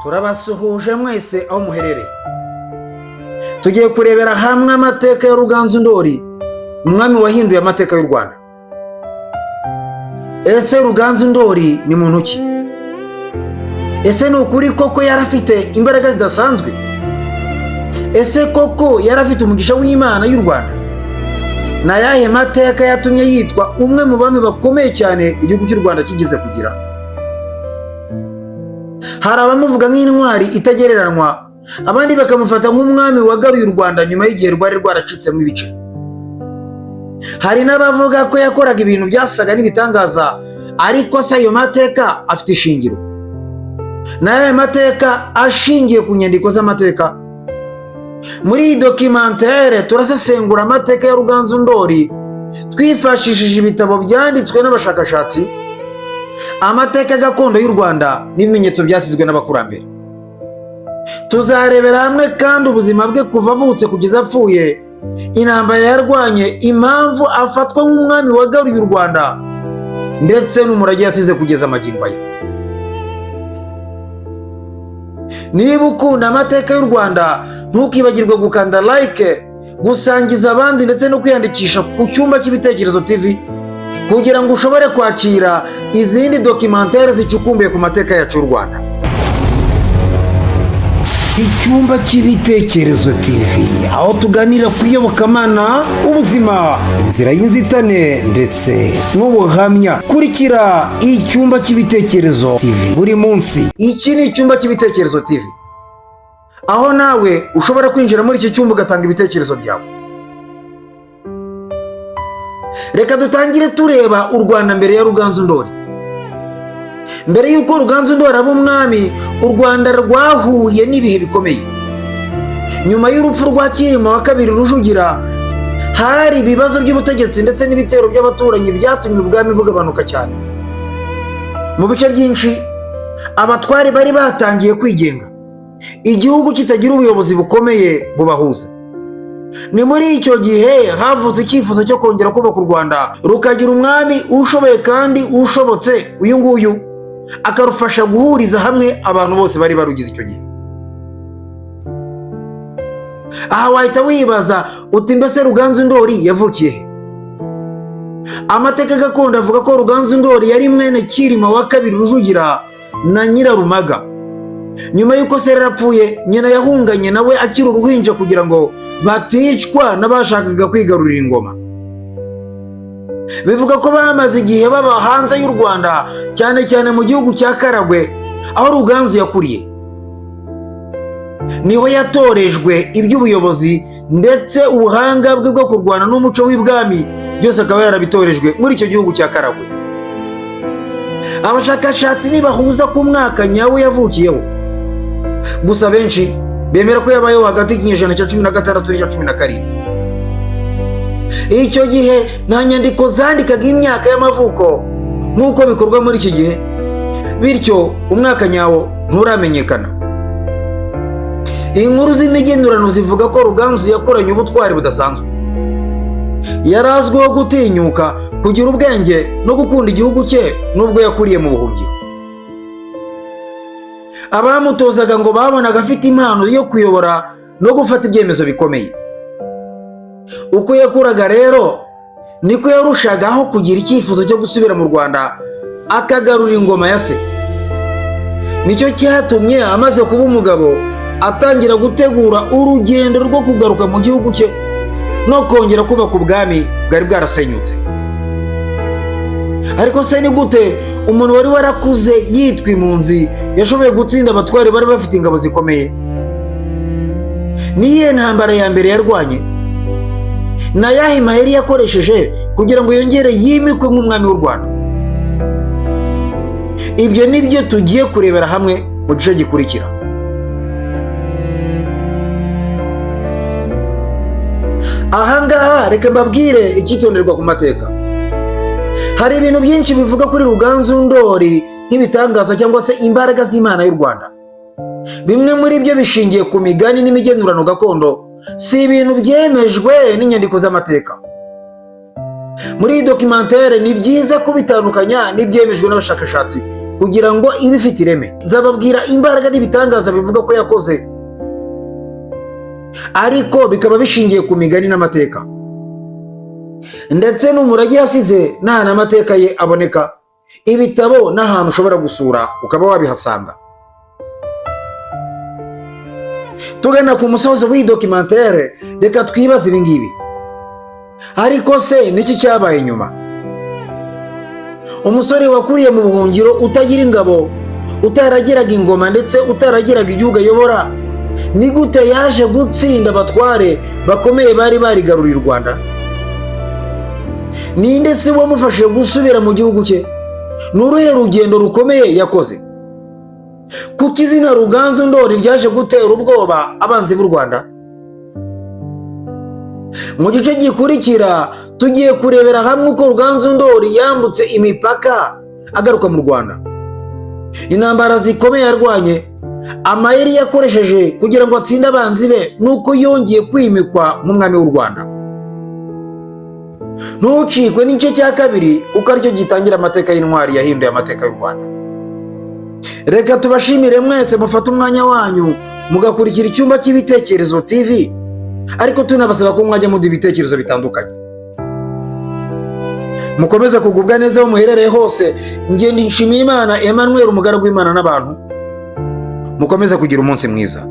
Turabasuhuje mwese aho muherereye. Tugiye kurebera hamwe amateka ya Ruganzu Ndoli, umwami wahinduye amateka y'u Rwanda. Ese Ruganzu Ndoli ni muntu ki? Ese ni ukuri koko yari afite imbaraga zidasanzwe? Ese koko yari afite umugisha w'Imana y'u Rwanda? Ni ayahe mateka yatumye yitwa umwe mu bami bakomeye cyane igihugu cy'u Rwanda kigeze kugira? Hari abamuvuga nk'intwari itagereranywa, abandi bakamufata nk'umwami wagaruye u Rwanda nyuma y'igihe rwari rwaracitsemo ibice. Hari n'abavuga ko yakoraga ibintu byasaga n'ibitangaza, ariko se ayo mateka afite ishingiro? Ni ayahe mateka ashingiye ku nyandiko z'amateka? Muri iyi documentaire turasesengura amateka ya Ruganzu Ndoli twifashishije ibitabo byanditswe n'abashakashatsi, amateka gakondo y'u Rwanda n'ibimenyetso byasizwe n'abakurambere. Tuzarebera hamwe kandi ubuzima bwe kuva avutse kugeza apfuye, intambara yarwanye, impamvu afatwa nk'umwami wagaruye u Rwanda, ndetse n'umurage yasize kugeza amagingo aya. Niba ukunda amateka y'u Rwanda, ntukibagirwe gukanda like, gusangiza abandi ndetse no kwiyandikisha ku Cyumba cy'Ibitekerezo TV kugira ngo ushobore kwakira izindi documentaire zicukumbuye ku mateka yacu y'u Rwanda. Icyumba cy'Ibitekerezo TV, aho tuganira ku iyobokamana, ubuzima, inzira y'inzitane ndetse n'ubuhamya. Kurikira Icyumba cy'Ibitekerezo TV buri munsi. Iki ni Icyumba cy'Ibitekerezo TV, aho nawe ushobora kwinjira muri iki cyumba ugatanga ibitekerezo byawe. Reka dutangire tureba u Rwanda mbere ya Ruganzu Ndoli. Mbere y'uko Ruganzu Ndoli aba umwami, u Rwanda rwahuye n'ibihe bikomeye. Nyuma y'urupfu rwa Cyilima wa kabiri Rujugira, hari ibibazo by'ubutegetsi ndetse n'ibitero by'abaturanyi byatumye ubwami bugabanuka cyane. Mu bice byinshi abatware bari batangiye kwigenga, igihugu kitagira ubuyobozi bukomeye bubahuza. Ni muri icyo gihe havutse icyifuzo cyo kongera kubaka u Rwanda rukagira umwami ushoboye kandi ushobotse, uyu nguyu akarufasha guhuriza hamwe abantu bose bari barugize icyo gihe. Aha wahita wibaza uti: "Mbese Ruganzu Ndoli yavukiye he?" Amateka gakondo avuga ko Ruganzu Ndoli yari mwene Cyilima wa kabiri Rujugira na Nyirarumaga. Nyuma y'uko se yarapfuye, nyina yahunganye nawe akiri uruhinja kugira ngo baticwa n'abashakaga kwigarurira ingoma. Bivuga ko bamaze igihe baba hanze y'u Rwanda, cyane cyane mu gihugu cya Karagwe, aho Ruganzu yakuriye. Niho yatorejwe iby'ubuyobozi, ndetse ubuhanga bwe bwo kurwana n'umuco w'ibwami byose akaba yarabitorejwe muri icyo gihugu cya Karagwe. Abashakashatsi ntibahuza ku mwaka nyawo yavukiyeho, gusa benshi bemera ko yabayeho hagati y'ikinyejana cya 16 n'icya 17. Icyo gihe nta nyandiko zandikaga imyaka y'amavuko nk'uko bikorwa muri iki gihe, bityo umwaka nyawo nturamenyekana. Inkuru z'imigenurano zivuga ko Ruganzu yakoranye ubutwari budasanzwe. Yari azwiho gutinyuka, kugira ubwenge no gukunda igihugu cye nubwo yakuriye mu buhungiro. Abamutozaga ngo babonaga afite impano yo kuyobora no gufata ibyemezo bikomeye. Uko yakuraga rero niko yarushagaho kugira icyifuzo cyo gusubira mu Rwanda akagarura ingoma ya se. Nicyo cyatumye amaze kuba umugabo atangira gutegura urugendo rwo kugaruka mu gihugu cye no kongera kubaka ubwami bwari bwarasenyutse. Ariko se ni gute umuntu wari warakuze yitwa impunzi yashoboye gutsinda abatware bari bafite ingabo zikomeye? Ni iyihe ntambara ya mbere yarwanye? Ni ayahe mayeri yakoresheje kugira ngo yongere yimikwe nk'umwami w'u Rwanda? Ibyo ni byo tugiye kurebera hamwe mu gice gikurikira. Ahangaha reka mbabwire icyitonderwa ku mateka. Hari ibintu byinshi bivuga kuri Ruganzu Ndoli nk'ibitangaza cyangwa se imbaraga z'Imana y'u Rwanda. Bimwe muri byo bishingiye ku migani n'imigenurano gakondo, si ibintu byemejwe n'inyandiko z'amateka. Muri iyi documentaire ni byiza kubitandukanya n'ibyemejwe n'abashakashatsi, kugira ngo ibe ifite ireme. Nzababwira imbaraga n'ibitangaza bivuga ko yakoze, ariko bikaba bishingiye ku migani n'amateka, ndetse n'umurage yasize n'ahantu amateka ye aboneka, ibitabo n'ahantu ushobora gusura ukaba wabihasanga. Tugana ku musozo w'iyi documentaire, reka twibaze ibi ngibi: ariko se niki cyabaye nyuma? Umusore wakuriye mu buhungiro, utagira ingabo, utaragiraga ingoma, ndetse utaragiraga igihugu ayobora, ni gute yaje gutsinda abatware bakomeye bari barigaruriye u Rwanda? Ninde se wamufashije gusubira mu gihugu cye? Ni uruhe rugendo rukomeye yakoze? Kuki izina Ruganzu Ndori ryaje gutera ubwoba abanzi b'u Rwanda? Mu gice gikurikira tugiye kurebera hamwe uko Ruganzu Ndori yambutse imipaka agaruka mu Rwanda, intambara zikomeye yarwanye, amayeri yakoresheje kugira ngo atsinde abanzi be, nuko yongeye kwimikwa nk'umwami w'u Rwanda. Ntucikwe n'igice cya kabiri, kuko aricyo gitangira amateka y'intwari yahinduye amateka y'u Rwanda. Reka tubashimire mwese mufate umwanya wanyu mugakurikira Icyumba cy'Ibitekerezo TV, ariko tunabasaba ko mwajya muduha ibitekerezo bitandukanye. Mukomeze kugubwa neza aho muherereye hose. Ngenda Nshimiyimana Emmanuel, umugaragu w'Imana n'abantu. Mukomeze kugira umunsi mwiza.